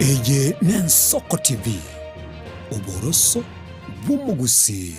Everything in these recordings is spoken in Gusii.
Eye n'Ensoko TV, oboroso bw'omogusii.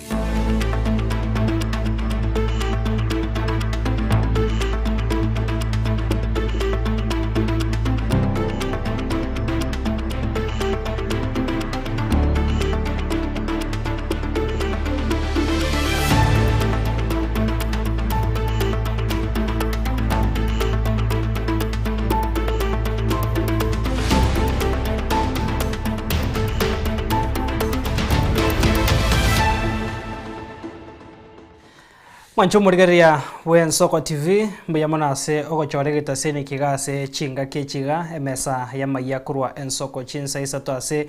Mwanche omorigereria bw'Ensoko TV, mbuya mono ase ogochora egetaseni eke iga ase chingaki echi iga, emesa y'amayia korwa Ensoko chinsa isato ase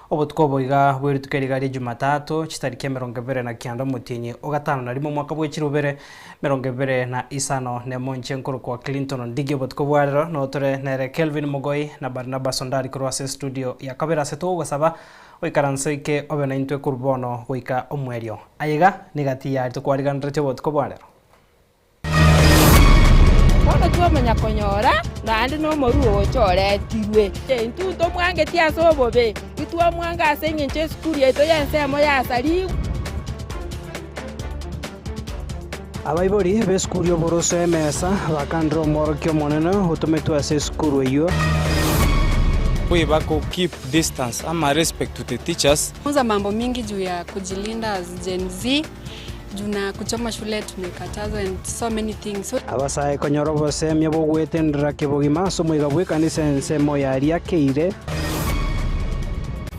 Obotuko obo iga bwe rituko eri iga ria Jumatatu, chitariki 29 omotienyi o gatano na rimo omwaka bwe chirubere 25 nemo inche nkorokwa Clinton Ondigi obotuko bwa rero noo tore nere Kelvin Mogoi na Barnabas Ondari korwa ase estudio ya kabere ase togogosaba oikaranse oike obe naintwe korwa bono goika omoerio. Aye iga nigati yaria tokwariganeretie obotuko bwa rero. Bono twamanya konyora naende nomorua ogocha oretirwe. Intwe ntomwangetie ase obobe, titwamwanga ase engencho esukuru yaito y'ensemo yasarigwe. Abaibori b'esukuru y'oboroso y'emesa bakandire omworokia omonene otometwe ase esukuru eyio. Bako keep distance ama respect to the teachers. Funza mambo mingi juu ya kujilinda as Gen Z. Juu na kuchoma shule tumekatazwa and so many things. So Abasae konyora obosemia bw'ogwetenderera kebogima ase omoika bw'ekanisa ensemo yaria keire.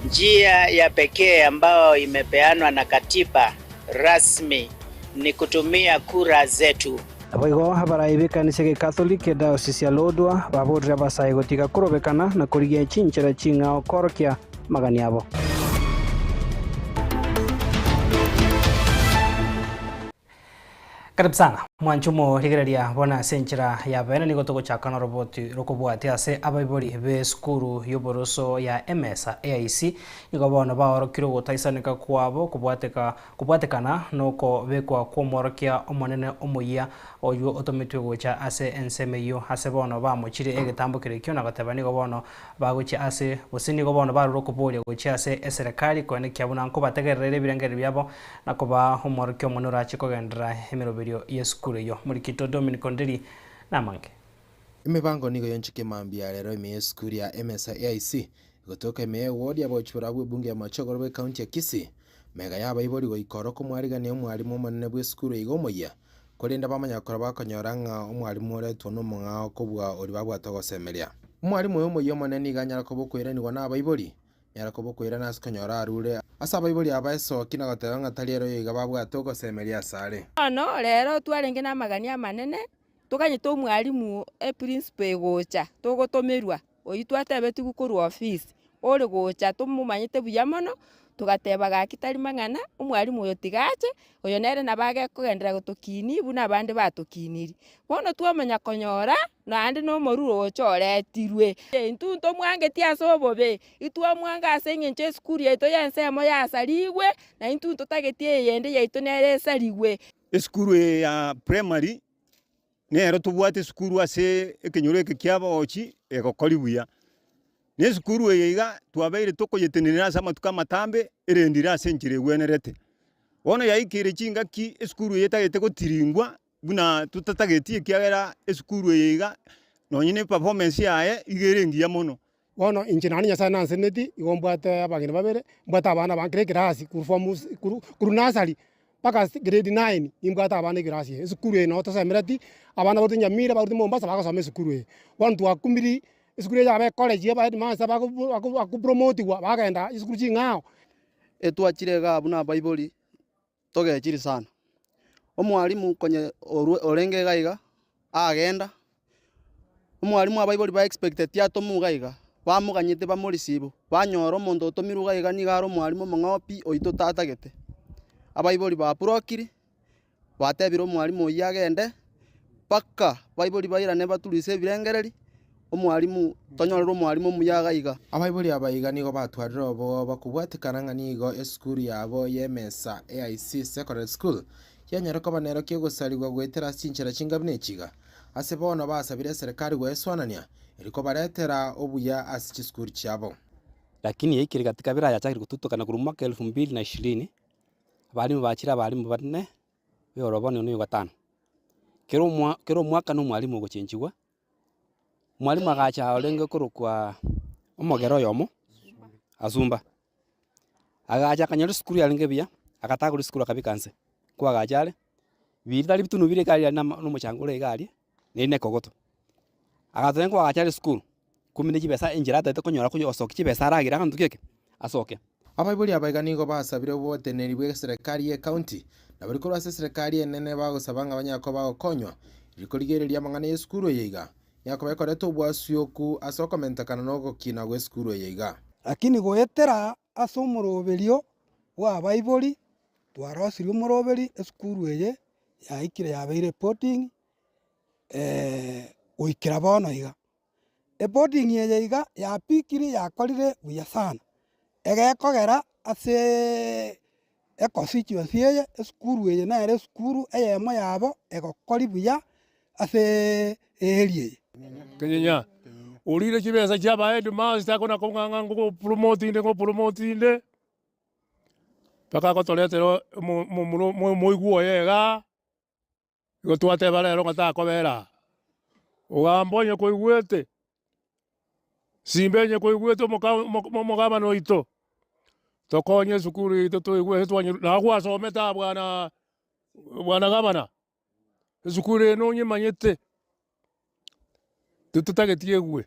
Njia ya pekee ambayo imepeanwa na katiba rasmi ni kutumia kura zetu. Naboigo abarai b'ekanisa y'Egekatholiki edaosisi ya Lodwar baborire abasae gotiga korobekana na korigia chinchera ching'ao koorokia amagani abo. Karibu sana mwanche omorigereria bono ase enchera ya bene nigo togochaka noroboti rokobwatia ase abaibori b'esukuru y'oboroso ya Emesa AIC nigo bono baorokire ogotaisaneka kwabo kobwateka Kobwatekana nokobekwa kw'omworokia omonene omoyia, oyio otometwe gocha ase ensemo eyio, ase bono bamochire egetambo kerekio na goteba nigo bono bagochia ase, gose nigo bono barure okoboria gochia ase eserekari koenekia buna nkobategerera ere ebirengererio biabo na kobaa omworokia omonene orache kogenderera emeroberio y'esukuru eyio. Morikito Dominic Onderi namange. Emebango nigo yonchike mambia rero ime y'esukuru ya Emesa AIC, egotoka ime y'eward ya Bochibora bw'ebunge ya Machogoro bw'ecounty ya Kisii. Mega y'abaibori goika oro komwarigania omwalimu omonene bw'esukuru iga omoyia, korende bamanya gokora bakonyora ng'a omwalimu oretwe nomong'ao kobua oria babwate ogosemeria. Omwalimu oyo omoyia omonene nigo anyara koba okoiranigwa nabaibori, anyara koba okoirana ase konyora arure ase abaibori aba esoki na goteba ng'a tari ere oyo iga babwate ogosemeria asare. Bono rero twarenge namagani amanene, toganyete omwalimu eprinciple egocha, togotomerwa, oyio twatebetigwe korwa ofisi, ore gocha tomomanyete buya mono, togateba gaki tari mang'ana, omwalimu oyo tiga ache, oyo nere nabo agekogenderera gotokinia buna abande batokiniri. Bono twamanya konyora, naende na omoruro ocha oretirwe. Intwe ntomwangetie ase obobe, itwamwanga ase eng'encho esukuru yaito y'ensemo yasarigwe, na intwe ntotageti eyende yaito nere esarigwe. Esukuru eye ya primary nero tobwate esukuru ase ekenyoro eke kia abaochi egokori buya. Na esukuru eye iga twabeire tokoyetenenera ase amatuko amatambe erendire ase enchera egwenerete. Bono yaikeire chingaki esukuru eye etagete gotiringwa buna totatageti ekiagera esukuru eye iga nonye na eperformance yaye iga ere engiya mono. Bono inche naende Nyasae nansenetie, igo mbwate abageni babere, mbwate abana bange kera ekerasi korwa form korwa korwa nursery mpaka grade nine, nimbwate abana ekerasi eye. Esukuru eye noo tosemereti, abana barwete Nyamira, barwete Mombasa bagosoma esukuru eye. Bono twakumiri, esukuru eye yaba ecollege aba headmaster bago bago bakopromotigwa bagenda chisukuru ching'ao. Etwachire igaa buna abaibori, togechiri sana. Omwalimu konye orwe orenge iga iga, agenda, omwalimu abaibori ba expecteti atomwe iga iga, bamoganyete bamoreceive, banyora omonto otomirwe iga iga nigo are omwalimu omong'ao pi oyio totatagete. Abaibori baburokire, batebire omwalimu oyio agende, mpaka baibori bairane baturise ebirengereri, omwalimu tonyorere omwalimu omuya iga iga. Abaibori aba iga nigo batwarire oboba kobwatekana ng'a nigo esukuru yabo y'emesa AIC Secondary School yanyare koba nero kegosarigwa goetera ase chinchera chinga buna echi iga. Ase bono basabire eserekari goesoanania eri kobaretera obuya ase chisukuru chiabo. Lakini yaikire gati kabere yachakire gotutokana korwa mwaka elfu mbili na ishirini, abalimu bachire abalimu bane, oyo bono na oyo gatano. Kera omwa kera omwaka na omwalimu ogochenchigwa, mwalimu agacha orenge korokwa omogere oyomo, Asumba. Agacha akanyora esukuru yarenge buya, agatagora esukuru akabeka nse, kwagacha are, biri tari bitunu bire iga aria na omochango ore iga aria, nere na ekogoto. Agateba nkoagacha are esukuru, kumbe ne chibesa enchera atagete konyora koyosokia chibesa aragere aganto ki eke, asoke. Abaibori aba iga nigo basabire oboteneneri bw'eserekari y'ecounty, na baria korwa ase eserekari enene bagosaba ng'a banyare koba bagokonywa rikorigereria amang'ana y'esukuru eye iga. Nigo ekoreta obwasioku ase okomentekana na ogokina gw'esukuru eye iga. Lakini goetera ase omoroberio bw'abaibori, twarosirie omoroberi esukuru eye yaikire yabeire boarding goikera bono iga. Eboarding eye iga yapikire yakorire buya sana, egekogera aseeee econstituency eye, esukuru eye nere esukuru eyemo yabo egokori buya aseeee area eye. Kenyenya, orire chibesa chia aba headmaster kona kong'ang'a ngopromote inde ngopromote inde, mpaka agotoretera omo- momura omoigwa oye igaa. Igo twateba rero ng'a takobera aa, ogamba onye koigwete, simba onye koigwete omoka omogabana oito, tokonye esukuru yaito toigwe ase twanyora nabo gwasomete aa bwana bwana gabana, esukuru eye nonyemanyete, titotageti egwe,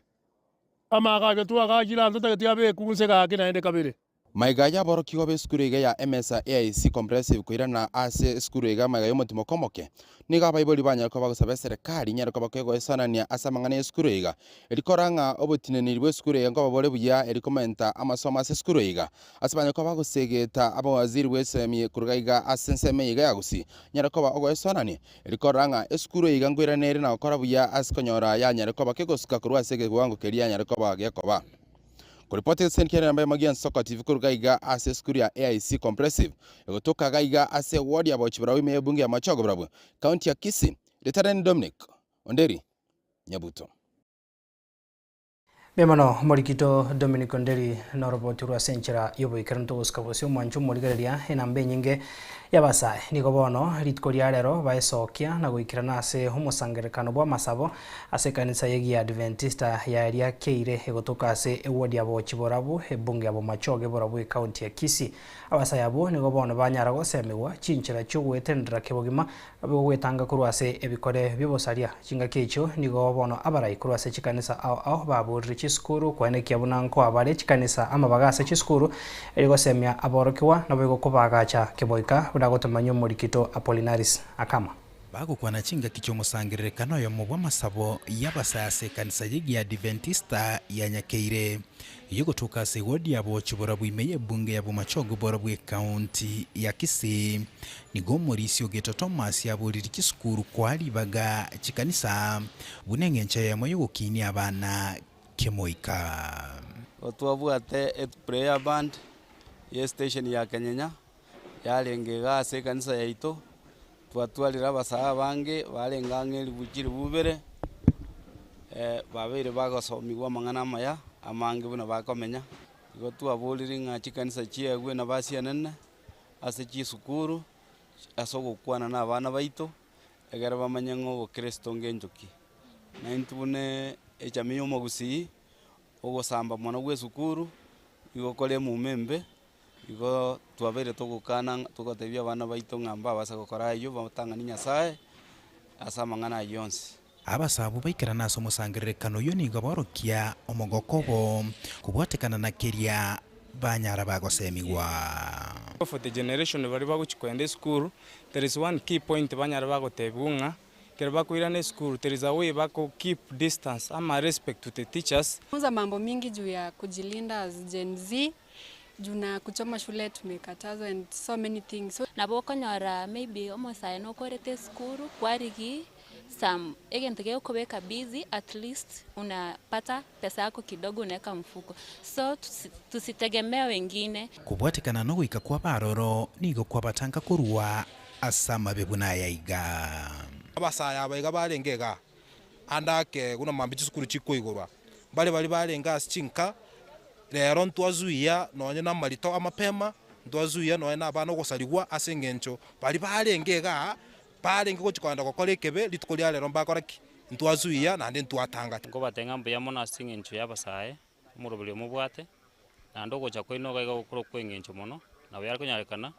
amagacho twagachire aa ntotageti abekwe inse gaki naende kabere. Magega y'aborokigwa b'esukuru iga ya Emesa AIC Comprehensive koirana ase esukuru iga magega y'omotimoko omoke, nigo abaibori banyare koba bagosaba eserekari inyare koba kegoesanania ase amang'ana y'esukuru iga, eri korora ng'a obotineneri bw'esukuru iga nkoba bore buya eri komenta amasomo ase esukuru iga. Ase banyare koba bagosegeta abawaziri bw'esemi koruga iga ase ensemo eye iga ya Gusii, inyare koba ogoesanania eri korora ng'a esukuru iga nkoirana ere na gokora buya ase konyora yanyare koba kegosuka korwa ase ekewango keria yanyare koba gekoba. Koripoti ase enchera enamba y'amagi ensoko TV koruga aiga ase esukuru ya AIC Comprehensive egotoka gaiga ase eward ya Bochibarabu ime y'ebunge ya Machogo Barabwo, County ya Kisii, Lieutenant Dominic Onderi Nyabuto. Mbuya mono Omorikito Dominic Onderi noroboti rwa ase enchera y'oboikeranu togosika bosio omwancho omorigereria enamba enyinge y'abasae. Nigo bono rituko ria rero baesokia na goikerana ase omosangererekano bw'amasabo Ase ekanisa y'Egiadventista ya Riakeire egotoka ase eward ya Bochi-Borabu, ebunge ya Bomachoge Borabu ecounty ya Kisii. Abasae abwo nigo bono banyara gosemigwa chinchera chi'ogoetenenera kebogima bw'ogwetanga korwa ase ebikore bi'obosaria. Chingaki echio nigo bono abarai korwa ase chikanisa ao ao baborire chisukuru koenekia buna nkoa bare chikanisa amabaga ase chisukuru erio gosemia aborokigwa naboigo kobaagacha keboika buna gotomanyia omorikito Apollinaris Akama. Bagokwana chingaki chi'omosangererekano oyomo bw'amasabo y'abasae ase ekanisa y'Egiadiventista ya Nyakeire, ey'ogotoka ase ewodi ya Bochi Borabu ime y'ebunge ya Bomachoge Borabu ekaunti ya Kisii. Nigo omorisia ogetwa Thomas aboririe chisukuru koa ribaga chikanisa buna eng'encho eyemo y'ogokinia abana kemoika. Twabwate eprayer band ye station ya Kenyenya, yarenge iga ase ekanisa yaito, twatwarire abasae abange barenge ang'e elifu chilifu ibere, babeire bagosomiwa amang'ana amaya amange buna bakomenya. Igo twaborire ng'a chikanisa chiegwe nafasi enene ase chisukuru, ase ogokwana na abana baito, ekere bamanye ng'a obokristo ngencho ki. Na intwe buna echamii ya omogusii, ogosamba mono bwa esukuru, nigo kore emuma embe. Igo twabeire togokana ng'a togotebia abana baito ng'a mbabase gokora ayio, batang'ani Nyasae ase amang'ana ayio onsi. Abasabu baikerana ase omosangererekano oyio nigo baorokia omogoko obo kobwatekana na keria banyara bagosemigwa. For the generation baria bagochia kogenda esukuru, there is one key point banyare bagotebigwa ng'a ekero bakoirana esukuru there is a way bako keep distance ama respect to the teachers. Funza mambo mingi juu ya kujilinda as Gen Z juu na kuchoma shule tumekatazwa and so many things so. Nabo okonyora maybe omosae nokorete esukuru kwarigia some egento gegokobeka busy at least unapata pesa yako kidogo unaeka mfuko so tusitegemee wengine. Kobwatekana nogoika kw'abaroro nigo kwabatanga korwa ase amabe buna aya iga. Abasae aba iga barenge igaa, ande ake buna mambia chisukuru chikoigorwa, mbare baria barenge ase chinka. Rero ntwazuia nonye namarito amapema, ntwazuia nonye na abana ogosarigwa ase eng'encho baria barenge igaa, barenge gochia kogenda gokora ekebe, rituko ria rero mbakora ki? Ntwazuia naende ntwatanga. Nkobatebia ng'a mbuya mono ase eng'encho y'abasae, omoroberi omobwate, naende ogocha kwaino iga iga gokore okwa eng'encho mono, nabo yakonyarekana,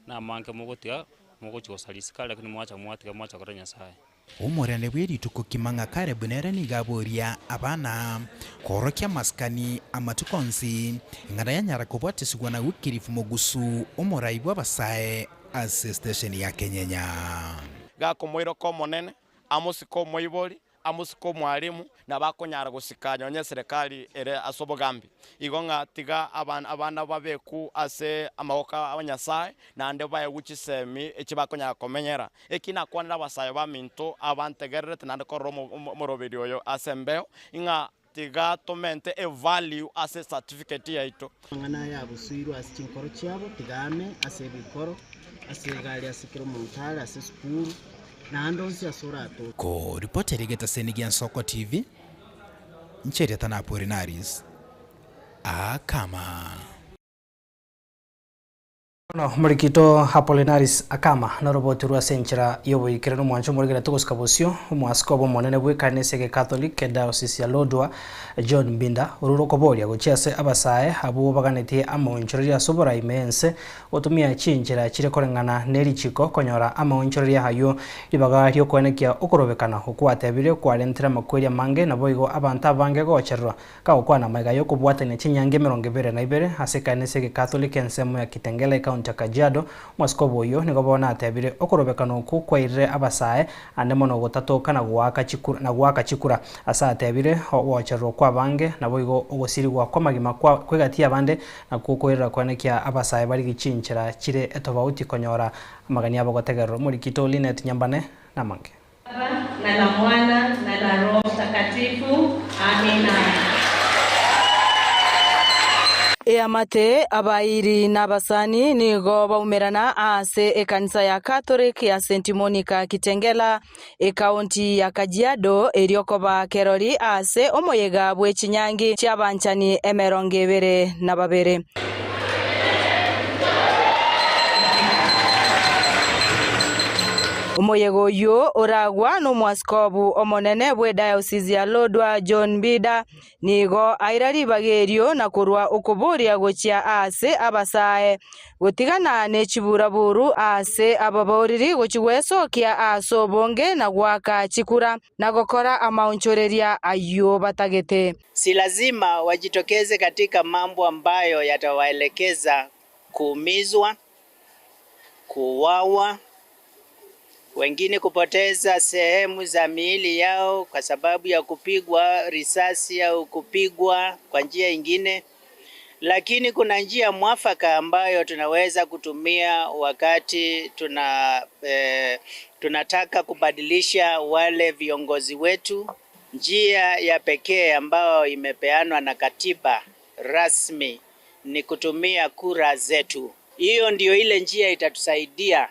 na amange mogotiga, mogochia gosaria isiko aria lakini mwacha mwatiga mwacha korera Nyasaye. Omorende bwe rituko kimang'a Kalebu nere nigo aboria abana koorokia amasikani amatuko onsi, ing'ana yanyara kobwatesigwa na Wycliffe Mogusu, omorai bw'abasae ase estesheni ya Kenyenya. Gakomoiroka Omonene, amosike omoibori, amosike omwalimu, nabo akonyara gosika nonya eserekari ere ase obogambi. Igo ng'a tiga abana babekwu ase amaboko a Nyasae, naende baegwe chisemi echi bakonyara komenyera. Eki nakwanire abasae baminto abantegererete naende korora omoroberi oyo ase embeo, ng'a tiga tomente evalue ase certificate yaito. Amang'ana aya abusuirwe ase chinkoro chiabo, tiga ame ase ebikoro, ase egari ase kera omonto are, ase esukuru, na ande onsi ase oratoke. Koripotera egetaseni gia Nsoko TV, inche erieta na Apolinaris Akama. Bono omorikito Apollinaris akama noroboti rwe ase enchera y'oboikeranu omwancho omorigera togosika bosio omwasiko bw'omonene bw'ekanisa ege Catholic ediocese ya Lodwar John Mbinda orure okoboria gochia ase abasae abwo baganetie amaonchoreria ase oboraime ense gotumia chinchera chire koreng'ana nerichiko konyora amaonchoreria aywo ribaga riokoenekia okorobekana okwatebire kwarentire amakweri amange naboigo abanto abange gochererwa Kagokwana amaiga y'okobwatania chinyangi 22 ase ekanisa ege Catholic ensemo ya Kitengela ekaunti ya Kajiado, omwasiko oyo nigo bono atebire okorobekana okwo kwairire abasae ande mono gotatoka na goaka chikura na goaka chikura ase atebire ogochererwa kwa abange naboigo ogosirigwa kw'amagima kwa kwegati abande nakwo koirera koenekia abasae barigi chinchera chire etofauti konyora amagani abo gotegererwa. Omorikito Linet Nyambane namange. Baba na la Mwana na la Roho Mtakatifu. Amina. Eamate, abairi na abasani nigo baumerana ase ekanisa ya Catholic ya St Monica Kitengela, ekaunti ya Kajiado erio koba kerori ase omoyega bw'echinyangi chi'abanchani 22. Omoyega oyio oragwa nomwasikobu omonene bw'ediocese ya Lodwar John Mbida nigo aira ribaga erio na korwa okoboria gochia aase abasae gotigana ne chiburaburu ase ababoriri gochia gwesokia ase obonge na goaka chikura na gokora amaonchoreria ayio batagete. Si lazima wajitokeze katika mambo ambayo yatawaelekeza kuumizwa, kuuawa, wengine kupoteza sehemu za miili yao kwa sababu ya kupigwa risasi au kupigwa kwa njia ingine. Lakini kuna njia mwafaka ambayo tunaweza kutumia wakati tunataka kubadilisha wale viongozi wetu. Njia ya pekee ambayo imepeanwa na katiba rasmi ni kutumia kura zetu. Hiyo ndio ile njia itatusaidia,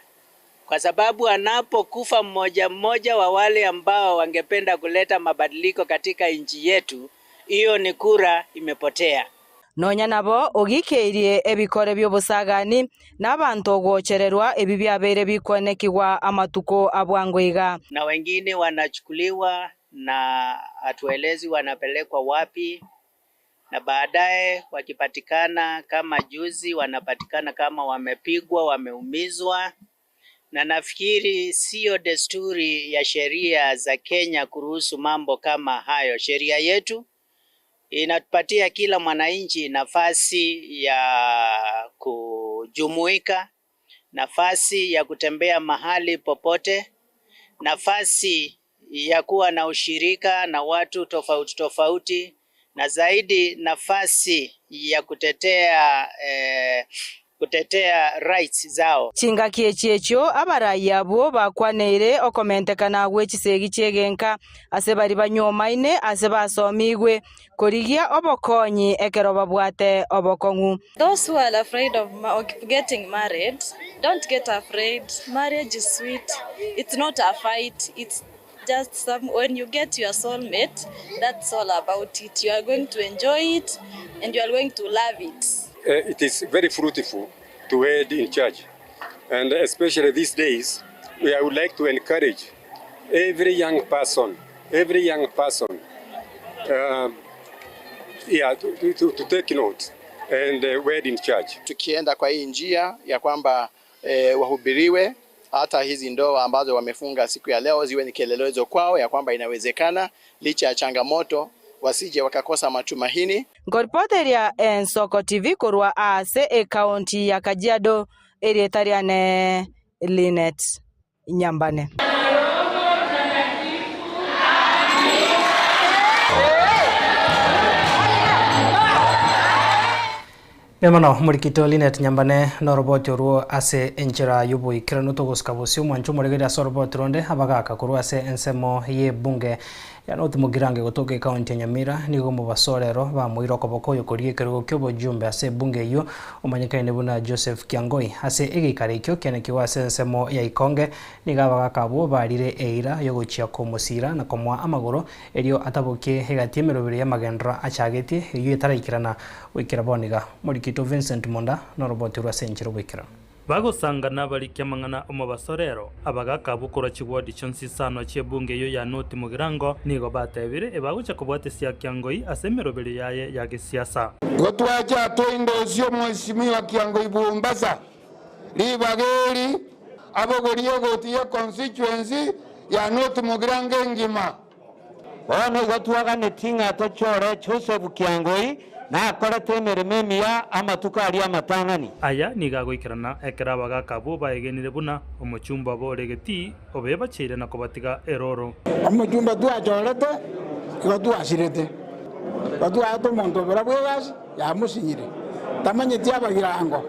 kwa sababu anapokufa mmoja mmoja wa wale ambao wangependa kuleta mabadiliko katika nchi yetu, hiyo ni kura imepotea. Nonya nabo ogikeirie ebikore by'obosagani n'abanto ogochererwa ebi byabeire bikwenekigwa amatuko abwango iga. Na wengine wanachukuliwa na hatuelezi wanapelekwa wapi, na baadaye wakipatikana kama juzi, wanapatikana kama wamepigwa, wameumizwa. Na nafikiri sio desturi ya sheria za Kenya kuruhusu mambo kama hayo. Sheria yetu inatupatia kila mwananchi nafasi ya kujumuika, nafasi ya kutembea mahali popote, nafasi ya kuwa na ushirika na watu tofauti tofauti, na zaidi nafasi ya kutetea rights zao. Chingaki echi echio abarayi abwo bakwaneire okomentekana gwe chisegi chiegenka ase bari banywomaine ase basomigwe korigia obokonyi ekero babwate obokong'u. Those who are afraid of getting married, don't get afraid. Marriage is sweet. It's not a fight. It's just some when you get your soul mate that's all about it you are going to enjoy it and you are going to love it. It is very fruitful to wed in church and especially these days we I would like to encourage every young person every young person um, yeah, to, to, to take note and wed in church. Tukienda kwa hii njia ya kwamba e, wahubiriwe hata hizi ndoa ambazo wamefunga siku ya leo ziwe ni kielelezo kwao ya kwamba inawezekana licha ya changamoto, wasije wakakosa matumaini. Nkoripoteria Ensoko TV korwa ase ekaunti ya Kajiado erieta riane Linet Nyambane. Memono morikito Linet Nyambane noroboti orwo ase enchera y'oboikeranu togosika bosio omwancho omoregeri ase oroboti ronde abagaka korwa ase ensemo y'ebunge ya North Mugirango gotoka ekaunti ya Nyamira nigo omobaso rero bamoire okoboko oyo koria ekerogo kia obojumbe ase ebunge eywo omanyekaine buna Joseph Kiangoi ase egeikaro ekio kianekiwa ase ensemo ya Ikonge nigo abagaka abwo barire eira yogochia komosira na komoa amagoro erio atabokie egati emeroberi y'amagendero achagetie eywo etaraikerana goikera boniga morikito Vincent Monda noroboti rwa ase enchera oboikeranu. Bagosangana barikia amang'ana omobaso rero, abagaka abwo korwa chiwodi chionsi isano chi'ebunge eyio ya North Mugirango nigo batebire ebagocha kobwatesia Kiangoi ase emeroberio yaye ya gesiasa. Igo twacha toindosie omwesimigwa Kiangoi Bwombasa ribaga eri abogorie egoti ye constituency ya North Mugirango engima. Bono igo twaganetie ng'a tochore Joseph Kiangoi nakorete emeremo emiya amatuko aria amatang'ani. Aya nigo agoikerana ekero abagaaka abwo baegenire buna omochumba obo ore getii obebacheire na kobatiga eroro. Omochumba twachorete igo twasirete, igo twaete omonto obora bw'egasi yamosinyire, tamanyeti abagirango.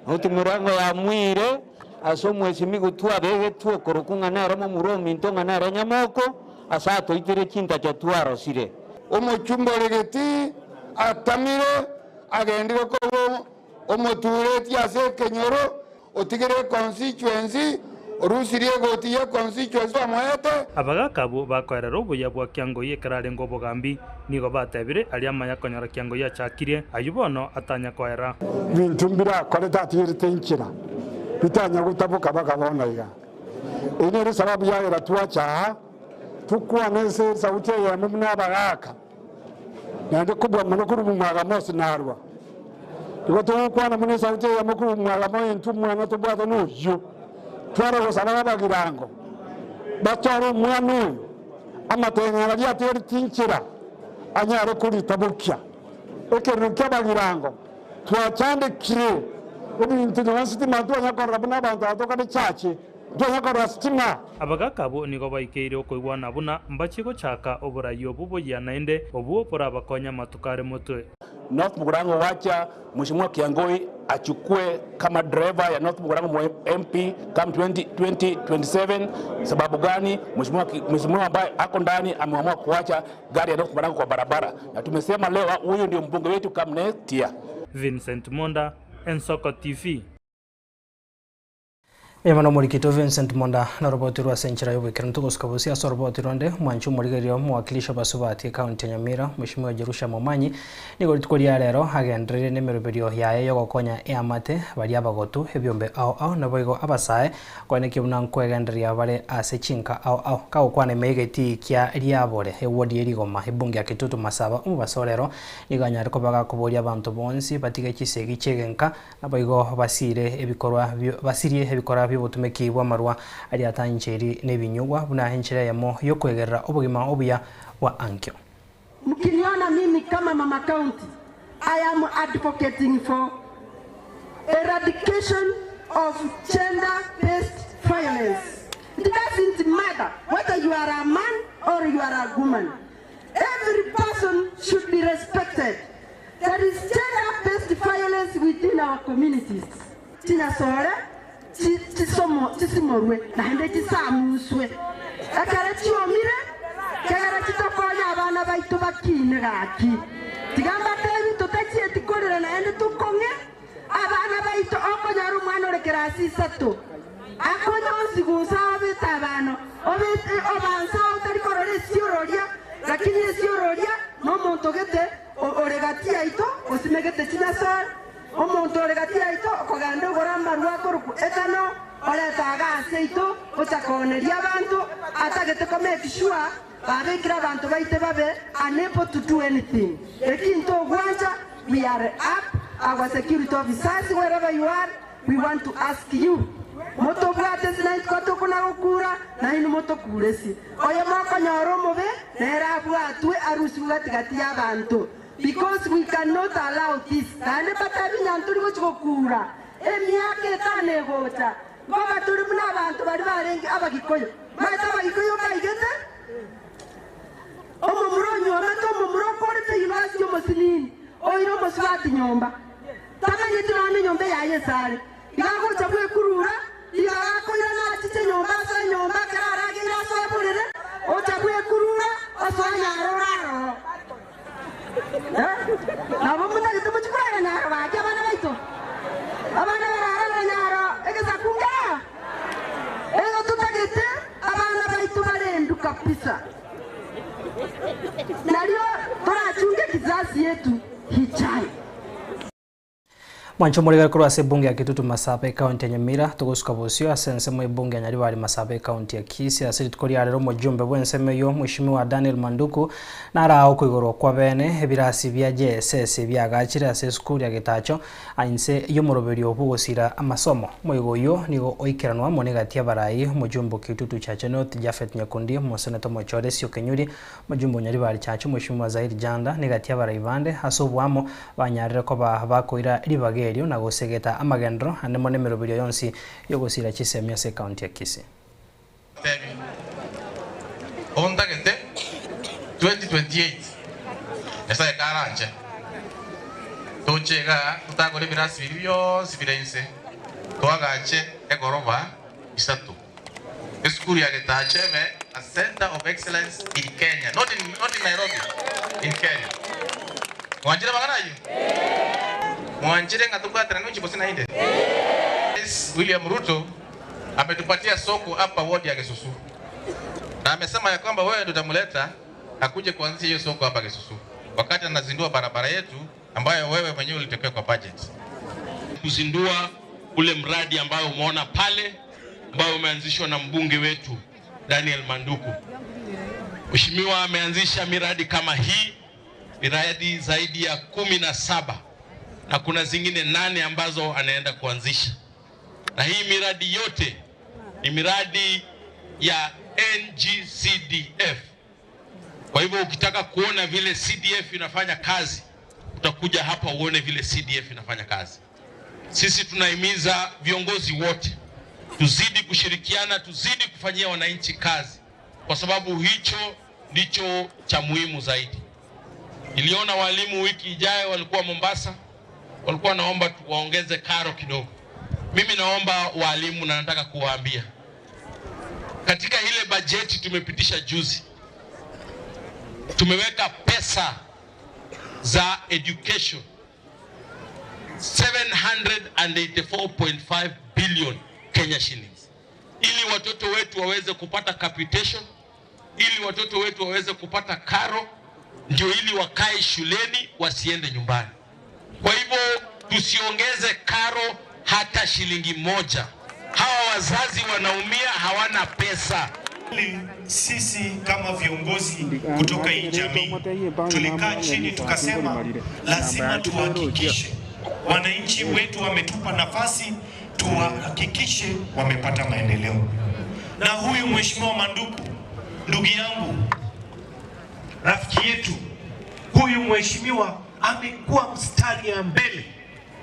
Noti Murango yamoire ase omwesimigu twabegetwe okorokwa ng'a nere momura ominto ng'a nere nyamoko, ase atoitire chintacho twarosire. Omochumba ore getii atamire, agendire koba omotureti ase ekenyoro, otigire econstituency, orusirie egoti ye constituency bamoete. Abagaaka abwo bakoerera obuya bwa Kiangoi ekero arenge obogambi, nigo batebire aria amaya konyora Kiangoi achakirie, ayio bono atanya koera. Binto mbirakorete atigerete inchera, bitanya gotaboka baka bono iga. Eyio nero esababu yagera twacha aa, tokwane ase esauti eyemo buna abagaaka, naende kobua mono korwa omwaga Mose narwa. Igo togokwana buna esauti eyemo korwa omwaga moyo intwe omwana tobwate noyio, tware gosaba abagirango bachore omwana oyo amateng'era aria atigareti inchera anyare koritabokia. Ekerero ki'abagirango twachandekire ebinto nonye sitima ntwanya korora buna abanto aba tokare chache ntwanya korora sitima. Abagaaka abwo nigo baikeire okoigwana buna mbachie gochaka oborai obwo boyia naende obwo borabakonye amatuko are motwe. North Mugirango wacha Mheshimiwa Kiangoi achukue kama driver ya North Mugirango MP come 2027. Sababu gani? Mheshimiwa Mheshimiwa ambaye ako ndani ameamua kuacha gari ya North Mugirango kwa barabara, na tumesema leo huyu ndio mbunge wetu come next year. Vincent Monda, Ensoko TV. Eye bono omorikito Vincent Monda noroboti rwa ase enchera y'oboikeranu togosuka bosio ase oroboti ronde omwanchi omorigereria omowakilishi obasubati ekaunti ya Nyamira Mweshimiwa Jerusha Momanyi nigo rituko ria rero agendereire nemeroberio yaye yogokonya eamate baria abagotu ebiombe ao ao naboigo abasae koenekia buna nkwegendereria bare ase chinka ao ao kagokwana ime y'egetii kia Riabore ewodi ye Rigoma ebunge ya Kitutu Masaba omobaso rero nigo anyare koba gakoboria abanto bonsi batige chisegi chi'egenka Naboigo basiire ebikorwa basirie ebikora bi'obotumeki bw'amarwa aria atancheri nebinyugwa, buna enchera eyemo y'okwegerera obogima obuya bwa ankio. Mkiniona mimi kama mama county, I am advocating for eradication of gender based violence. It doesn't matter whether you are a man or you are a woman. Every person should be respected. There is gender based violence within our communities. Chinyasore chisimorwe naende chisamuswe. Ekero chiomire, kegere chitokonye abana baito bakine gaki. Tiga mbatebi totachieti korera naende tokong'e abana baito okonyora omwana ore kerasi isato akonyonsi gose abete abana. Obe obansa otari korora esiororia, lakini esiororia nomonto gete ore gati yaito osimegete chinyasore, omonto ore gati yaito okogenda ogora amarwa akorokwa ethanol, oreta iga ase aito gocha kooneria abanto, atagete ko make sure babekire abanto baito babe unable to do anything. Eki ntogwancha, we are up, our security officers wherever you are, We want to ask you, motobwate ase naintwe twatokona gokura, nainwe motokure ase. Oyo mokonyora omobe, nere abwatwe arusigwe gati gati y'abanto, because we cannot allow this. Naende mbatebi ng'a ntori gochi gokura emiaka etano egocha, nkoba tore buna abanto baria barenge Abagikoyo. Maete Abagikoyo mbaigete? Omomura onyuomete omomura okorete university omosinini, oire omosubati nyomba. Tamanyeti nonya nenyomba yaye esare. Iga agocha bwekurura, iga gakoirana achiche nyomba asoe nyomba ekero arageire asoe borere, ocha bwekurura osoe nyaro ore aroro. Eh, nabo motagete mochie korara nyaro gaki abana baito? Abana bararare nyaro egesaku nkereo? Igo totagete abana baito barendwe kabisa. Nario torachunge kizazi yetu hichae. Mwanche omorigari korwa ase ebunge ya Kitutu Masaba ekaunti ya Nyamira togosuka bosio ase ensemo y'ebunge ya Nyaribari Masaba ekaunti ya Kisii ase rituko ria rero omojumbe bw'ensemo eyio Mweshimiwa Daniel Manduku narae okoigorwa kwa bene ebirasi bia JSS biagachire ase esukuru ya Getacho inse y'omoroberio bw'ogosira amasomo. Omoigo oyio nigo oikeranwa amo negati y'abarai omojumbe o Kitutu Chache North Japhet Nyakundi, omoseneta omochore Sio Kenyuri, Omojumbe o Nyaribari Chache Omweshimiwa Zairi Janda negati y'abarai bande ase oboamo banyarire koba bakoira ribaga erio na gosegeta amagenderero ande mono emeroberio yonsi y'ogosira chisemi ase ekaunti ya Kisii. Tebi, Ontagete 2028 Nyasae karanche toche igaa totagore ebirasi biria bionsi bire inse toagache egoroba isato. Esukuru ya Getacha ebe a center of excellence in Kenya, not in, not in Nairobi, in Kenya. Mwanchire amang'ana ayio? Mwanchire ng'a tobwaterane gochia bosio naende? Rais William Ruto ametupatia soko hapa ward ya Gesusu na amesema ya kwamba wewe ndio utamleta akuje kuanzisha hiyo soko hapa Gesusu wakati anazindua barabara yetu ambayo wewe mwenyewe ulitokea kwa budget. Kuzindua ule mradi ambao umeona pale ambao umeanzishwa na mbunge wetu Daniel Manduku. Mheshimiwa ameanzisha miradi kama hii, miradi zaidi ya 17 na kuna zingine 8 ambazo anaenda kuanzisha, na hii miradi yote ni miradi ya NGCDF. Kwa hivyo ukitaka kuona vile CDF inafanya kazi, utakuja hapa uone vile CDF inafanya kazi. Sisi tunahimiza viongozi wote tuzidi kushirikiana, tuzidi kufanyia wananchi kazi, kwa sababu hicho ndicho cha muhimu zaidi. Niliona walimu wiki ijayo walikuwa Mombasa, walikuwa naomba waongeze karo kidogo. Mimi naomba walimu na nataka kuwaambia katika ile bajeti tumepitisha juzi, tumeweka pesa za education 784.5 billion Kenya shillings ili watoto wetu waweze kupata capitation, ili watoto wetu waweze kupata karo, ndio ili wakae shuleni wasiende nyumbani. Kwa hivyo tusiongeze karo hata shilingi moja. Hawa wazazi wanaumia, hawana pesa. Sisi kama viongozi kutoka hii jamii tulikaa chini tukasema, lazima tuhakikishe wananchi wetu wametupa nafasi, tuhakikishe wamepata maendeleo. Na huyu Mheshimiwa Manduku, ndugu yangu, rafiki yetu, huyu mheshimiwa amekuwa mstari ya mbele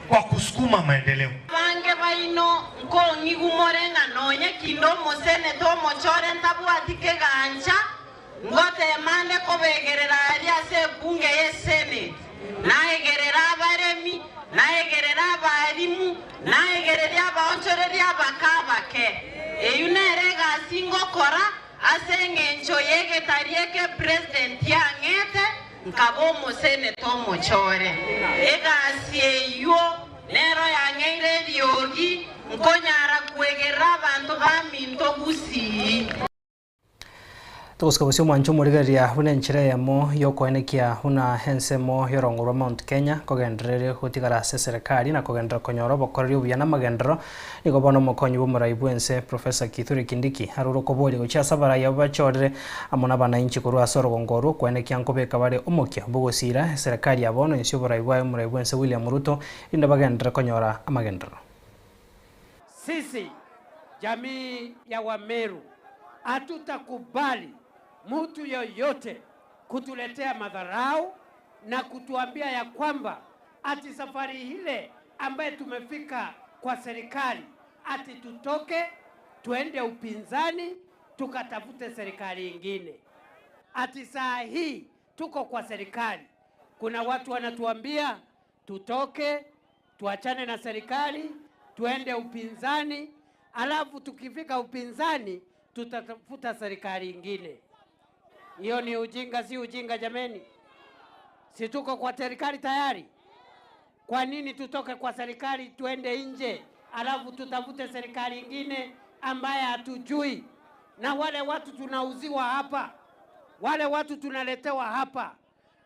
kwa kusukuma maendeleo. Abange baino nkong'igumore ng'a nonye kinde omoseneta omochore ntabwati kegancha, ngotemande kobegerera aria ase ebunge y'esenate, naegerera abaremi, naegerera abarimu, naegereria abaonchoreria abake abake. Eyio nere egasi ngokora ase engencho y'egetari eke president ang'ete, nkaba omoseneta omochore. Egasi eyio nero yang'eire eriogi, nkonyara kwegerera abanto baminto gusii. Togosika bosio omwancho omorigereria buna enchera eyemo y'okoenekia buna ensemo y'orongo rwa Mount Kenya kogenderere gotigara ase eserekari na kogenderera konyora obokoreri obuya na amagenderero, nigo bono omokonyi bw'omorai bw'ense Professor Kithure Kindiki arure okoboria gochia ase abarai abwo bachorire amo nabananchi korwa ase orogongo orwo koenekia nkobeka bare omokia bw'ogosiira eserekari ya bono inse y'oborai bwaye omorai bw'ense William Ruto rinde bagenderere konyora amagenderero. Sisi jamii ya Wameru hatutakubali mtu yoyote kutuletea madharau na kutuambia ya kwamba ati safari ile ambaye tumefika kwa serikali ati tutoke tuende upinzani tukatafute serikali ingine. Ati saa hii tuko kwa serikali, kuna watu wanatuambia tutoke tuachane na serikali tuende upinzani, alafu tukifika upinzani tutatafuta serikali ingine. Hiyo ni ujinga, si ujinga jameni? Si tuko kwa serikali tayari? Kwa nini tutoke kwa serikali tuende nje alafu tutafute serikali ingine ambaye hatujui? Na wale watu tunauziwa hapa, wale watu tunaletewa hapa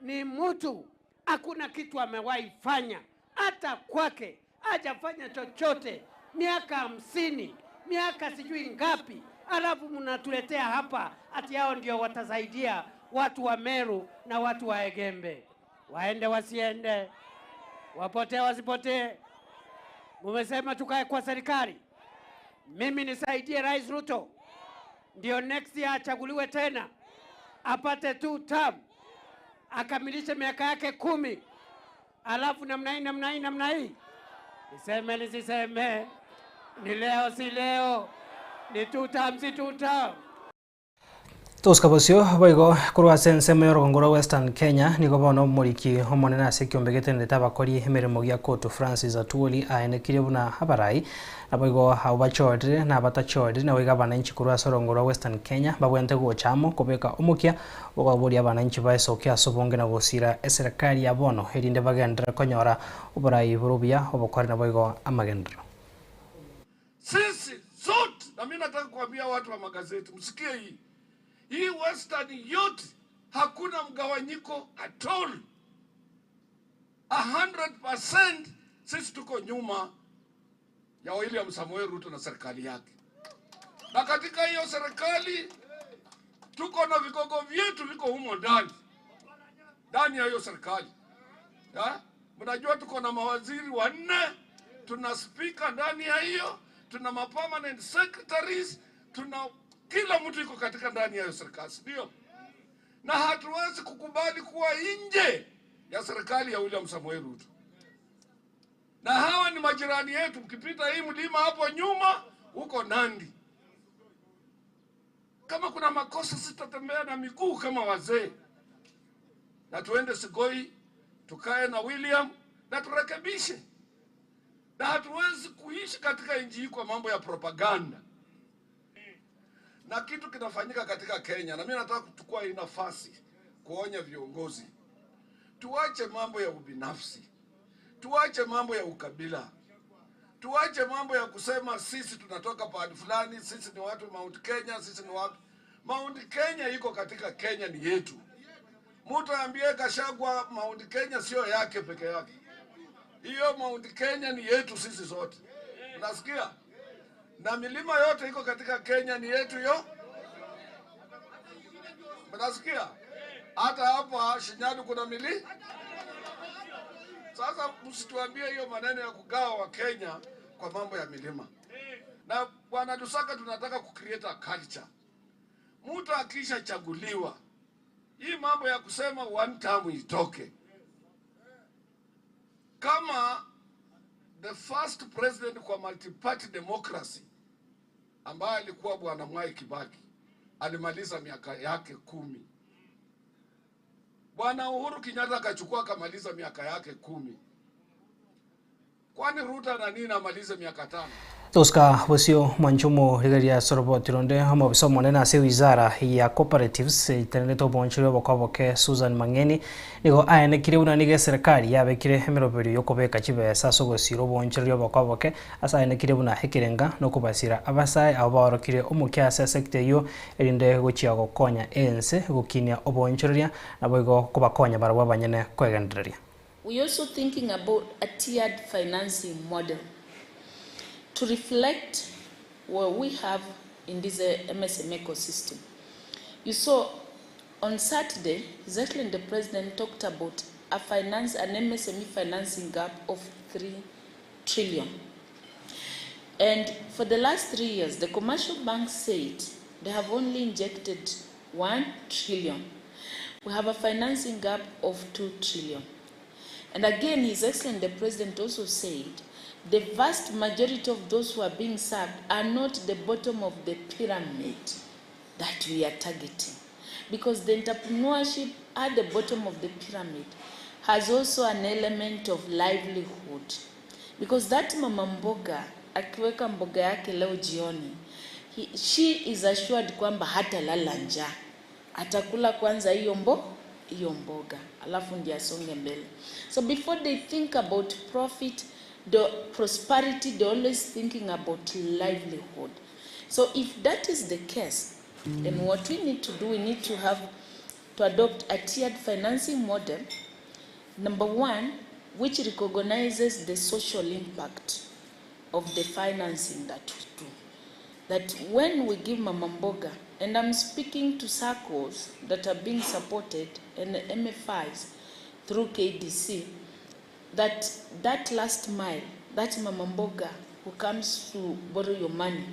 ni mtu hakuna kitu amewahi fanya, hata kwake hajafanya chochote, miaka 50, miaka sijui ngapi, alafu mnatuletea hapa ati hao ndio watasaidia watu wa Meru na watu wa Egembe. Waende wasiende, wapotee wasipotee? Mumesema tukae kwa serikali, mimi nisaidie Rais Ruto ndio next year achaguliwe tena apate two term, akamilishe miaka yake 10, alafu namna hii namna hii namna hii. Niseme nisiseme? Ni leo si leo? Ni two term si two term? Tosika bosio boigo korwa ase ensemo y'orogongo rwa Western Kenya nigo bono omoriki omonene ase ekiombe getenenete abakori emeremo gia Court Francis Atwoli aenekirie buna abarai naboigo abwo bachorire na abatachorire naboigo abananchi korwa ase orongo rwa Western Kenya babwenerete gocha amo kobeka omokia bokaboria abananchi baesoke ase obonge na gosira eserekari ya bono erinde bagenderere konyora oborai bore obuya obokore naboigo amagenderero. Sisi sote, na mimi nataka kuambia watu wa magazeti msikie hii. Hii Western yote hakuna mgawanyiko at all. 100% sisi tuko nyuma ya William Samoei Ruto na serikali yake. Na katika hiyo serikali tuko na vigogo vyetu viko humo ndani. Ndani ya hiyo serikali. Ya? Mnajua tuko na mawaziri 4, tuna speaker ndani ya hiyo, tuna ma permanent secretaries, tuna kila mtu iko katika ndani ya hiyo serikali, ndio? Na hatuwezi kukubali kuwa nje ya serikali ya William Samoei Ruto. Na hawa ni majirani yetu, mkipita hii mlima hapo nyuma huko Nandi. Kama kuna makosa sitatembea na miguu kama wazee. Na tuende Sugoi, tukae na William na turekebishe. Na hatuwezi kuishi katika nchi hii kwa mambo ya propaganda. Na kitu kinafanyika katika Kenya, na mimi nataka kuchukua hii nafasi kuonya viongozi. Tuache mambo ya ubinafsi. Tuache mambo ya ukabila. Tuache mambo ya kusema sisi tunatoka pahali fulani, sisi ni watu Mount Kenya, sisi ni wapi. Mount Kenya iko katika Kenya, ni yetu. Mtu aambie Gachagua Mount Kenya sio yake peke yake. Hiyo Mount Kenya ni yetu sisi sote. Unasikia? Na milima yote iko katika Kenya ni yetu yo. Unasikia? Hata hapa Shinyalu kuna milima. Sasa msituambie hiyo maneno ya kugawa wa Kenya kwa mambo ya milima. Na Bwana Lusaka, tunataka kucreate a culture. Mtu akishachaguliwa, hii mambo ya kusema one term itoke. Kama the first president kwa multi-party democracy ambaye alikuwa Bwana Mwai Kibaki alimaliza miaka yake 10. Bwana Uhuru Kenyatta akachukua akamaliza miaka yake 10. Kwani Ruto ana nini amalize miaka tano? Tosca bosio mwanche omorigereria ase oroboti ronde omobisa omonene ase ewizara ya cooperatives etenenerete oboonchoreri obokoboke Susan Mang'eni nigo aenekirie buna nigo eserekari yabekire emeroberio yokobeka chibesa ase ogosira oboonchoreri obokoboke ase aenekirie buna ekerenga nokobasira abasae abwo baorokire omokia ase esekta eyio erinde gochia gokonya ense gokinia oboonchoreria naboigo kobakonya barabwo abanyene koegendereria. We also thinking about a tiered financing model to reflect what we have in this MSM ecosystem. You saw on Saturday, His Excellency the President talked about a finance, an MSME financing gap of 3 trillion. And for the last three years, the commercial banks said they have only injected 1 trillion. We have a financing gap of 2 trillion. And again, His Excellency the President also said the vast majority of those who are being served are not the bottom of the pyramid that we are targeting. Because the entrepreneurship at the bottom of the pyramid has also an element of livelihood. Because that mama mboga akiweka mboga yake leo jioni, he, she is assured kwamba hatalala njaa, atakula kwanza hiyo mbo hiyo mboga alafu ndiye asonge mbele. So before they think about profit, the prosperity, they're always thinking about livelihood. So if that is the case, then what we need to do, we need to have to adopt a tiered financing model. Number one, which recognizes the social impact of the financing that we do. That when we give Mama Mboga, and I'm speaking to circles that are being supported and MFIs through KDC, that that last mile, that Mama Mboga who comes to borrow your money,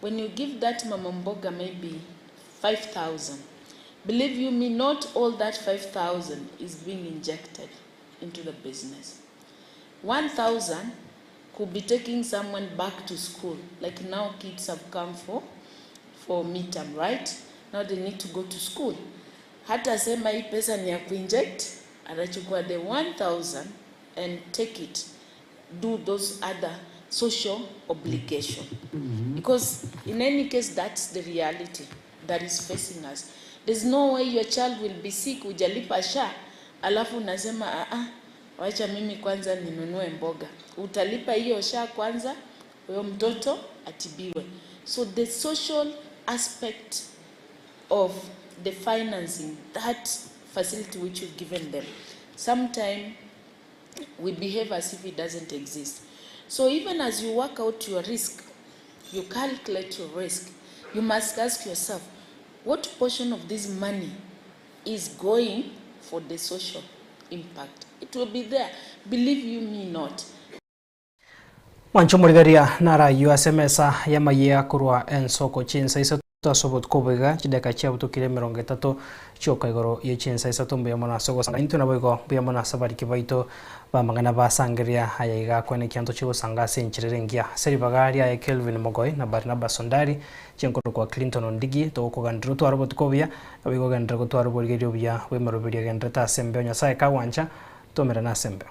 when you give that Mama Mboga maybe 5,000, believe you me, not all that 5,000 is being injected into the business. 1,000 could be taking someone back to school. Like now kids have come for, for midterm, right? Now they need to go to school. Hata sema hii pesa ni ya kuinject, atachukua the 1,000 and take it, do those other social obligation. Because in any case, that's the reality that is facing us. There's no way your child will be sick, hujalipa SHA, alafu unasema ah ah, wacha mimi kwanza ninunue mboga. Utalipa hiyo SHA kwanza, huyo mtoto atibiwe. So the social aspect of the financing, that facility which you've given them, sometimes we behave as if it doesn't exist. So even as you work out your risk, you calculate your risk, you must ask yourself, what portion of this money is going for the social impact? It will be there. Believe you me not. Mwanche omorigereria narayio ase emesa y'amayia korwa ensoko chinsa isato ase obotuko oboiga, chidakika chiabutokire emerongo etato chioka igoro ye chinsa isato. Mbuya mono ase ogosanga intwe naboigo mbuya mono ase abariki baito b'amang'ana basangereria aya iga kwane ekianto chigosanga ase enchera ere engiya. Ase ribaga riaye Kelvin Mogoi na Barnabas Ondari, chinkorokwa Clinton Ondigi, togokoganera otware obotuko obuya, naboigo ogenderere gotwara oborigereria obuya bw'emeroberio egendererete ase embeo Nyasaye kagwancha, tomerane ase embeo.